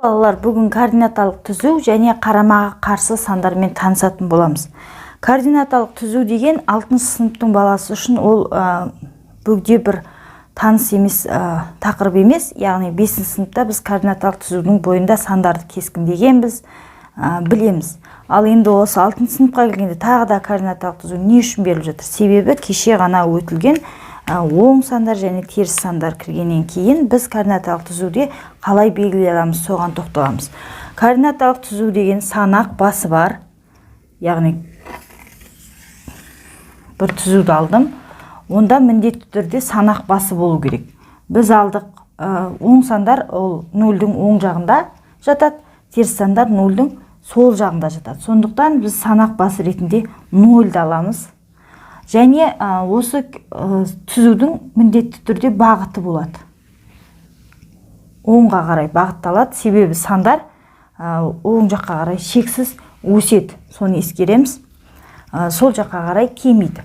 Балалар, бүгін координаталық түзу және қарама-қарсы сандармен танысатын боламыз. Координаталық түзу деген 6 сыныптың баласы үшін ол бөгде бір таныс емес, тақырып емес. Яғни 5 сыныпта біз координаталық түзудің бойында сандарды кескіндегенбіз, білеміз. Ал енді осы 6 сыныпқа келгенде тағы да координаталық түзу не үшін беріліп жатыр? Себебі кеше ғана өтілген оң сандар және теріс сандар кіргеннен кейін біз координаталық түзуде қалай белгілей аламыз, соған тоқталамыз. Координаталық түзу деген санақ басы бар, яғни бір түзуді алдым, онда міндетті түрде санақ басы болу керек. Біз алдық, оң сандар ол нөлдің оң жағында жатады, теріс сандар нөлдің сол жағында жатады. Сондықтан біз санақ басы ретінде нөлді аламыз. Және осы түзудің міндетті түрде бағыты болады. Оңға қарай бағытталады, себебі сандар оң жаққа қарай шексіз өседі. Соны ескереміз. Сол жаққа қарай кемиді.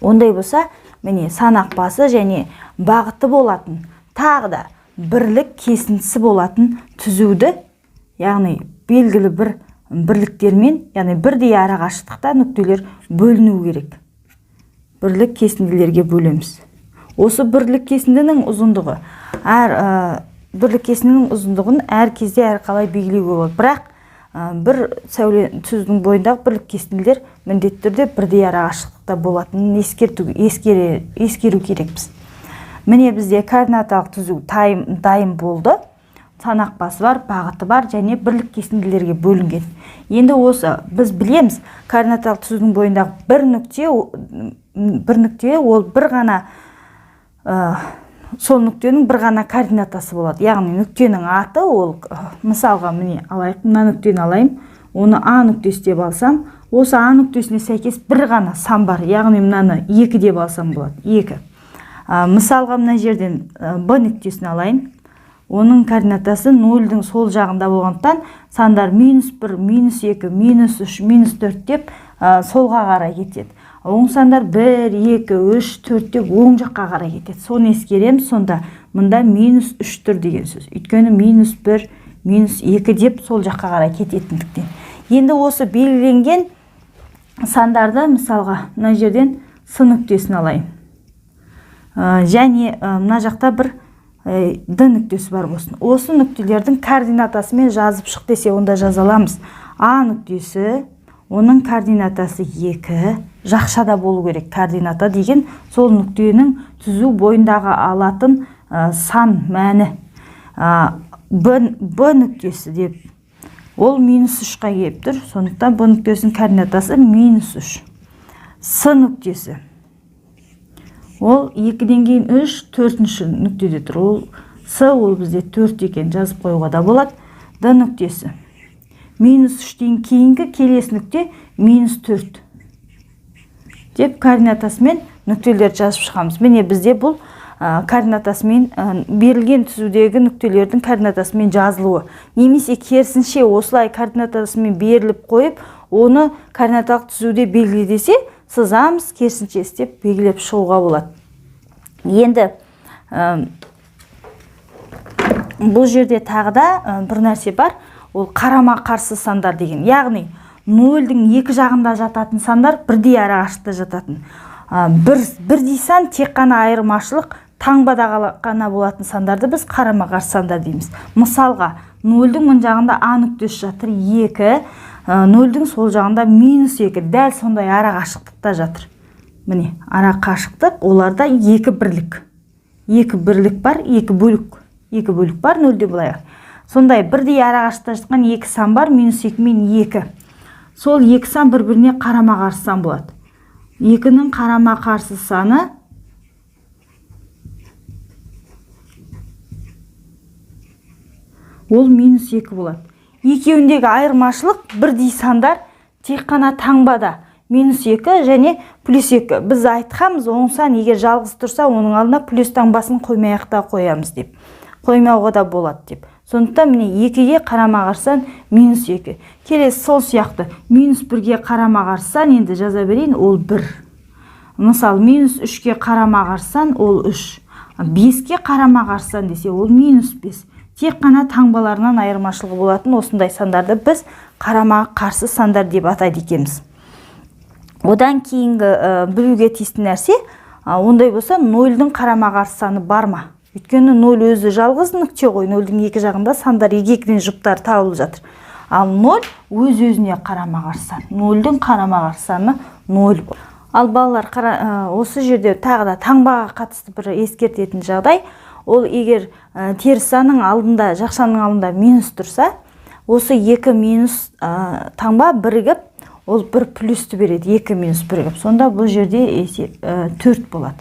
Ондай болса, міне санақ басы және бағыты болатын, тағы да бірлік кесіндісі болатын түзуді, яғни белгілі бір бірліктермен, яғни бірдей арақашықтықта нүктелер бөліну керек. Бірлік кесінділерге бөлеміз. Осы бірлік кесіндінің ұзындығы, әр бірлік кесіндінің ұзындығын әр кезде әр қалай белгілеуге болады. Бірақ бір сәуле түзудің бойындағы бірлік кесінділер міндетті түрде бірдей арақашықтықта болатынын ескеру керекпіз. Міне бізде координаталық түзу дайын болды. Санақ басы бар, бағыты бар және бірлік кесінділерге бөлінген. Енді осы біз білеміз, координаталық түзудің бойындағы бір нүкте ол бір ғана, сол нүктенің бір ғана координатасы болады. Яғни нүктенің аты ол, мысалға міне алайық, мына нүктені алайын, оны А нүктесі деп алсам, осы А нүктесіне сәйкес бір ғана сан бар, яғни мынаны 2 деп алсам болады, 2. Мысалға мына жерден Б нүктесін алайын. Оның координатасы нөлдің сол жағында болғандықтан сандар минус 1, минус 2, минус 3, минус 4 деп солға қарай кетеді. Оң сандар 1, 2, 3, 4 деп оң жаққа қарай кетеді. Соны ескереміз, сонда мында минус 3 тұр деген сөз. Өйткені минус 1, минус 2 деп сол жаққа қарай кететіндіктен. Енді осы белгіленген сандарды мысалға мына жерден С нүктесін алайын. Және мына жақта бір Д нүктесі бар болсын. Осы нүктелердің координатасымен жазып шық десе, онда жаза аламыз. А нүктесі, оның координатасы 2, жақшада болу керек. Координата деген сол нүктенің түзу бойындағы алатын сан мәні. Б нүктесі деп ол минус 3-қа келіп тұр. Сондықтан Б нүктесінің координатасы минус 3. С нүктесі ол 2-ден кейін 3, төртінші нүктеде тұр. Ол С, ол бізде 4 екен, жазып қоюға да болады. Д нүктесі минус 3-тен кейінгі келесі нүкте минус 4 деп координатасымен нүктелерді жазып шығамыз. Міне бізде бұл координатасымен, берілген түзудегі нүктелердің координатасымен жазылуы. Немесе керісінше осылай координатасымен беріліп қойып, оны координаталық түзуде белгіле десе, сызамыз, керісінше істеп белгілеп шығуға болады. Енді бұл жерде тағы да бір нәрсе бар, ол қарама-қарсы сандар деген. Яғни нөлдің екі жағында жататын сандар бірдей арақашықтықта жататын. Бірдей сан, тек қана айырмашылық таңбада ғана болатын сандарды біз қарама-қарсы сандар дейміз. Мысалға, нөлдің мына жағында А нүктесі жатыр 2, нөлдің сол жағында минус 2, дәл сондай арақашықтықта жатыр. Міне, арақашықтық оларда 2 бірлік. 2 бірлік бар, 2 бөлік. 2 бөлік бар нөлде былай. Сондай бірдей арақашықтықта жатқан 2 сан бар, минус 2 мен 2. Сол 2 сан бір-біріне қарама-қарсы сан болады. 2-нің қарама-қарсы саны ол минус 2 болады. Екеуіндегі айырмашылық бірдей сандар тек қана таңбада. Минус 2 және плюс 2. Біз айтқанбыз, оң сан егер жалғыз тұрса, оның алдына плюс таңбасын қоймай-ақ та қоямыз деп. Қоймауға да болады деп. Сондықтан міне 2-ге қарама-қарсы сан минус 2. Келесі сол сияқты минус 1-ге қарама-қарсы сан, енді жаза берейін, ол 1. Мысалы, минус 3-ке қарама-қарсы сан ол 3. 5-ке қарама-қарсы сан десе, ол минус 5. Тек қана таңбаларынан айырмашылығы болатын осындай сандарды біз қарама қарсы сандар деп атайды екенбіз. Одан кейінгі білуге тиісті нәрсе, ондай болса, нөлдің қарама қарсы саны бар ма? Өйткені нөл өзі жалғыз нүкте ғой, нөлдің екі жағында сандар екі екіден жұптар табылып жатыр. Ал ноль өз өзіне қарама қарсы сан. Нөлдің қарама қарсы саны ноль. Ал, балалар, қара, осы жерде тағы да таңбаға қатысты бір ескертетін жағдай: ол егер теріс санның алдында, жақшаның алдында минус тұрса, осы екі минус таңба бірігіп, ол бір плюсті береді. Екі минус бірігіп, сонда бұл жерде 4 болады.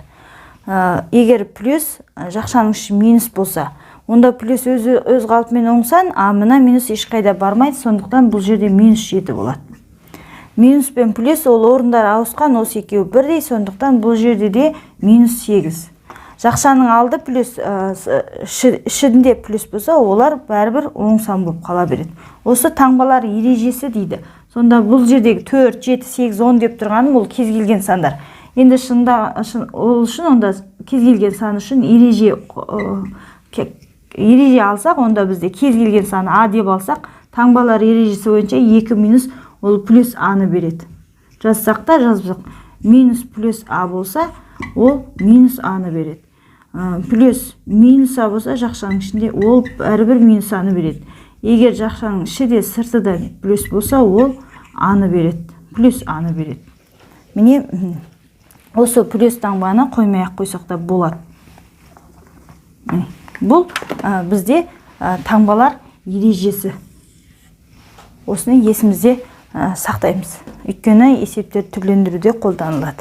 Егер плюс, жақшаның іші минус болса, онда плюс өзі өз қалпымен оң сан, а мына минус ешқайда бармайды, сондықтан бұл жерде минус 7 болады. Минус пен плюс ол орындары ауысқан, осы екеуі бірдей, сондықтан бұл жерде де минус 8. Жақшаның алды плюс, ішінде плюс болса, олар бәрібір оң сан болып қала береді. Осы таңбалар ережесі дейді. Сонда бұл жердегі 4, 7, 8, 10 деп тұрғаным ол кез келген сандар. Енді шынында ол үшін, онда кез келген сан үшін ереже алсақ, онда бізде кез келген саны а деп алсақ, таңбалар ережесі бойынша 2 минус ол плюс аны береді. Жазсақ та, жазбасақ, минус плюс а болса, ол минус аны береді. Плюс минус а болса жақшаның ішінде, ол бәрібір минус аны береді. Егер жақшаның іші де, сырты да плюс болса, ол аны береді, плюс аны береді. Міне, осы плюс таңбаны қоймай ақ қойсақ та болады. Міне, бұл бізде таңбалар ережесі. Осыны есімізде сақтаймыз, өйткені есептерді түрлендіруде қолданылады.